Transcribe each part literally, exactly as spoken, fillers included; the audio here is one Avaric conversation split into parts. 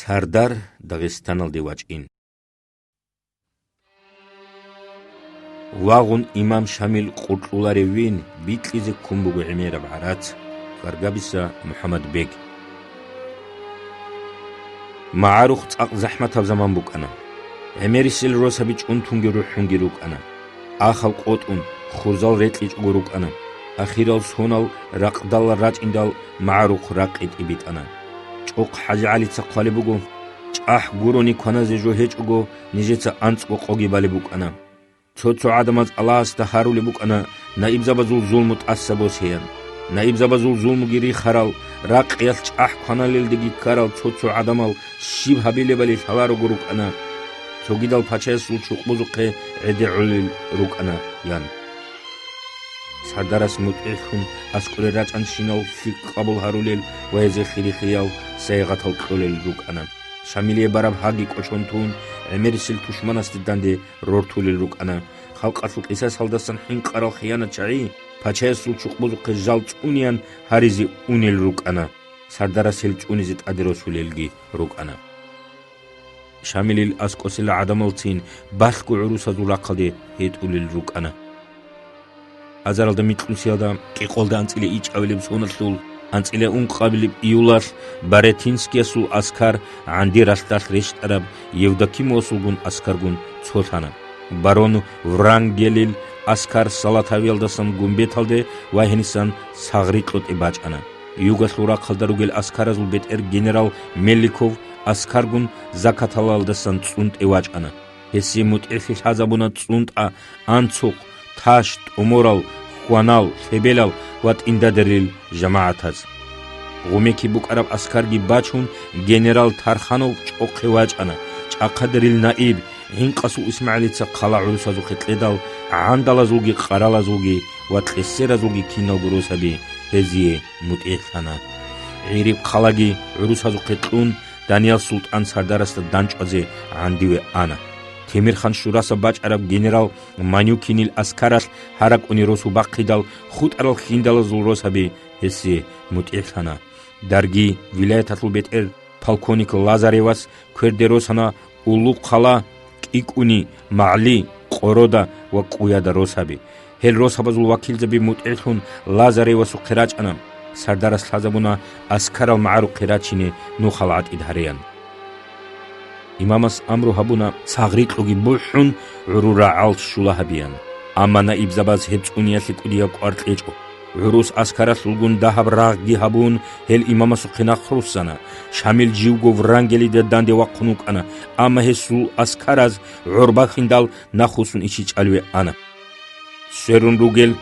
Сардар Дагъистаналде вачӀин. Вагъун имам Шамил къуркьуларевин бикьизе ккун буго гӀемераб гӀарац, Каргабиса МухӀаммадбег. МагӀарухъ цӀакъ захӀматаб заман букӀана. ГӀемерисел росаби чӀунтунги рухӀунги рукӀана. Ахал къотӀун, хурзал рекьичӀого рукӀана. Ахирал сонал ракъдалал рачӀиндал магӀарухъ ракъи тӀибитӀана. ЧӀохъ ХӀажигӀалица хъвалеб буго: «ЧӀахӀ гурони кваназе жо гьечӀого, нижеца анцӀго къоги балеб букӀана». Цо-цо гӀадамаз Аллагьасда гьарулеб букӀана наибзабазул зулму тӀаса босеян. Наибзабазул зулмуги рихарал, ракъиялъ чӀахӀ кваналелдеги ккарал цо-цо гӀадамал щиб гьабилебали лъаларого рукӀана. Цогидал пачаясул чукъбузухъе гӀедегӀулел рукӀана, ян. Сардарас мутӀигӀлъун аскӀоре рачӀанщинал лъикӀ къабул гьарулел ва гьезие хири-хириял сайигъатал кьолел рукӀана. Шамилие бараб гьаги кӀочон тун, гӀемерисел тушманасде данде рортулел рукӀана. Халкъалъул къисасалдасан хӀинкъарал хиянатчагӀи пачаясул чукъбузухъе жал цӀунеян гьаризе унел рукӀана. Сардарас гьел цӀунизе тӀаде росулелги рукӀана. Шамилил аскӀосел гӀадамалцин балъго гӀурусазул рахъалде гьетӀулел рукӀана. Азаралда микьнусиялда кӀикъоялда анцӀила ичӀабилеб соналъул анцӀила ункъабилеб июлалъ Барятинскиясул аскар ГӀанди ралъдалъ рещтӀараб Евдокимовасулгун аскаргун цолъана. Барон Врангелил аскар Салатавиялдасан Гумбеталде ва гьенисан СагърикьотӀе бачӀана. Югалъул рахъалда ругел аскаразул бетӀер генерал Меликов аскаргун Закаталалдасан ЦӀунтӀе вачӀана. Гьесие мутӀигӀлъи лъазабуна ЦӀунтӀа, Анцухъ, Таш, ТӀоморал, Хьванал, Лъебелал ва ТӀиндадерил жамагӀатаз. Гъумеки букӀараб аскарги бачун, генерал Тарханов чӀохъе вачӀана. ЧӀахъадерил наиб ГӀинкъасул ИсмагӀилица хъала гӀурусазухъе кьедал, гӀандалазулги, къаралазулги ва кьесеразулги киналго росаби гьезие мутӀигӀлъана. ГӀириб хъалаги гӀурусазухъе кьун, Даниял султӀан сардарасда дандчӀвазе ГӀандиве ана. Темирхан-Шураса бачӀараб генерал Манюкинил аскаралъ гьаракӀуни росу бахъидал, хутӀарал хьиндалазул росаби гьесие мутӀигӀлъана. Дарги вилаяталъул бетӀер полковник Лазаревас кверде росана Уллухъала, КӀикӀуни, МагӀли, Къорода ва КӀуяда росаби. Гьел росабазул вакилзаби мутӀигӀлъун Лазаревасухъе рачӀана, сардарас лъазабуна аскарал магӀарухъе рачине нухал гӀатӀид гьареян. Имамас амру гьабуна, Сагърикьоги бухӀун, гӀурул рагӀалъ щула гьабеян. Амма наибзабаз гьеб цӀуниялъе кӀудияб кӀвар кьечӀо. ГӀурус аскаралъулгун дагьаб рагъги гьабун, гьел имамасухъе нахъруссана. Шамил живго Врангелида данде вахъун вукӀана, амма гьесул аскараз гӀор бахиндал нахъвуссун ИчичӀаливе ана. Сверун ругел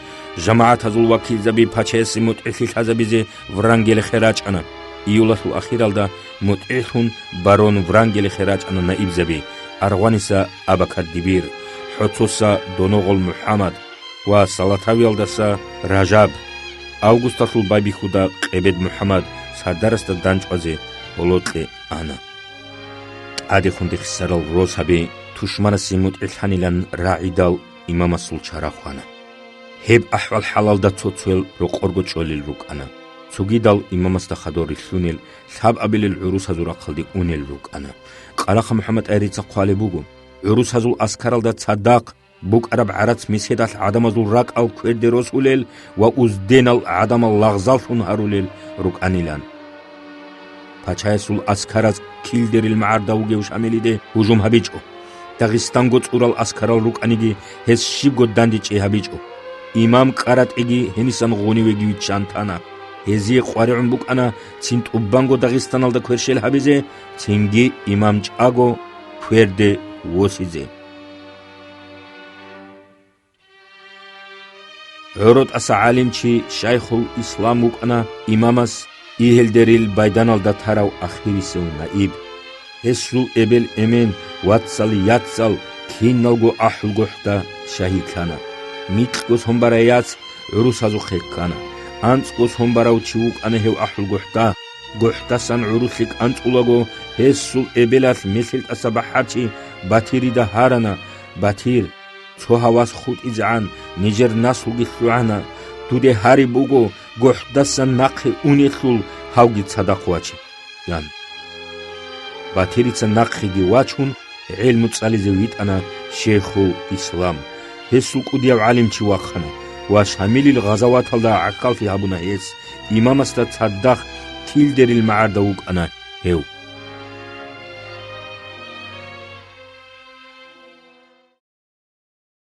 жамагӀатазул вакилзаби пачаясе мутӀигӀлъи лъазабизе Врангелихъе рачӀана. Июлалъул ахиралда мутӀигӀлъун барон Врангелихъе рачӀана наибзаби: Аргъваниса Абакар-дибир, ХӀоцоса Доногъол МухӀаммад ва Салатавиялдаса Ражаб. Августалъул байбихьуда Къебед МухӀаммад сардарасда дандчӀвазе гьолокье ана. ТӀадехун рехсарал росаби тушманасе мутӀигӀлъанилан рагӀидал имамасул чара хвана. Гьеб ахӀвал-хӀалалда цо-цоял рокъорго чӀолел рукӀана. Цогидал имамасда хадур рилълъунел, лъабабилел гӀурусазул рахъалде унел рукӀана. Къарахъа МухӀаммад-тӀагьирица хъвалеб буго, гӀурусазул аскаралда цадахъ букӀараб гӀарац меседалъ гӀадамазул ракӀал кверде росулел ва узденал гӀадамал лагъзаллъун гьарулел рукӀанилан. Пачаясул аскараз Килдерил магӀарда вугев Шамилиде гьужум гьабичӀо. Дагъистанго цӀурал аскарал рукӀаниги, гьес щибго дандечӀей гьабичӀо. Имам КӀаратӀиги гьенисан гъунивеги виччан тана. Гьезие къваригӀун букӀана цин тӀубанго Дагъистаналда кверщел гьабизе, цинги имам чӀаго кверде восизе. ГӀоротӀаса гӀалимчи Шайхул Ислам вукӀана имамас Игьелдерил байданалда тарав ахирисев наиб. Гьесул эбел-эмен, вацал-яцал киналго АхӀулгохӀда шагьидлъана. Микьго сон барай яц гӀурусазухъе ккана. АнцӀго сон барав чи вукӀана гьев АхӀулгохӀда. ГохӀдасан гӀурулъе кӀанцӀулаго, гьесул эбелалъ Мелъелтаса бахӀарчи Батирида гьарана: «Батир, цо гьавас хутӀизегӀан нижер наслуги лъугӀана, дуде гьариб буго, гохӀдасан нахъе унелъул гьавги цадахъ ваче», – ян. Батирица нахъеги вачун, гӀелму цӀализе витӀана Шейхул Ислам. Гьесул кӀудияв гӀалимчи вахъана ва Шамилил гъазаваталда гӀахьаллъи гьабуна гьес, имамасда цадахъ Тилдерил магӀарда вукӀана гьев.